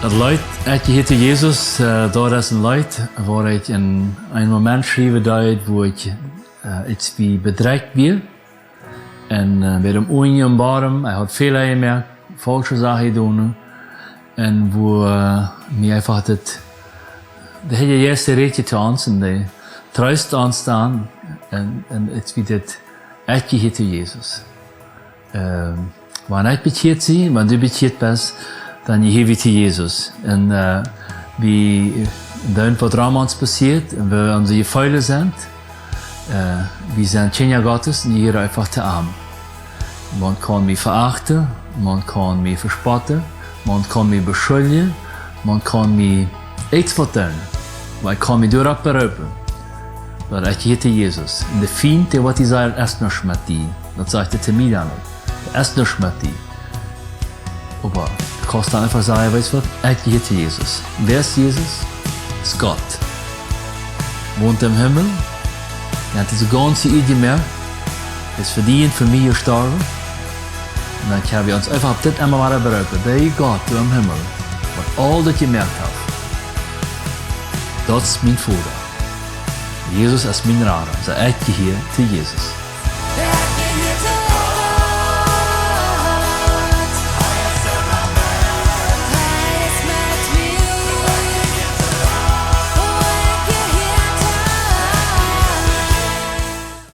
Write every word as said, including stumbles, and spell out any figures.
Daut Leet, Ekj jehia to Jesus, äh, daut es een Leet, waut ekj en een Moment schriewen deed, wua ekj, äh, ekj wia bedrekjt wia. Un, äh, wia em Unjen un Barm, ekj haud väl jemoakt, faulsche Sachen jedonen. Un wua, äh, mie eefach daut, de Heilje Jeist räd to ons un dee treest ons dan. Un, un ekj wia daut, Ekj jehia to Jesus. Ähm, wan ekj bekjieet sie, wan du bekjieet best, dan jehia wie to Jesus. Un, äh, wie doonen waut rom ons passieet, un woo onse Jefeelen sent, äh, wie sent Kjinja Gottes un jehieren eefach to am. Maun kaun mie veachten, maun kaun mie vespotten, maun kaun mie beschuljen, maun kaun mie irjent waut doonen. Oba ekj kaun mie doaropp beroopen, daut ekj jehia to Jesus. Un de Fient, dee woat die sajen, es nuscht met die. Daut sajcht hee to mie dan uk. Daut es nuscht met die. Oba du kaust dan eefach sajen, weetst waut, ekj jehia to Jesus. Wäa es Jesus? Es Gott. Wont em Himmel. Hee haft dise gaunze Ieed jemoakt. Hee es fa die un fa mie jestorwen. Un dan kjenn wie ons eefach opp dit emma wada beroopen. Dee Gott doa em Himmel, waut aul daut jemoakt haft, daut es mien Voda. Jesus es mien Rada. Saj: Ekj jehia to Jesus.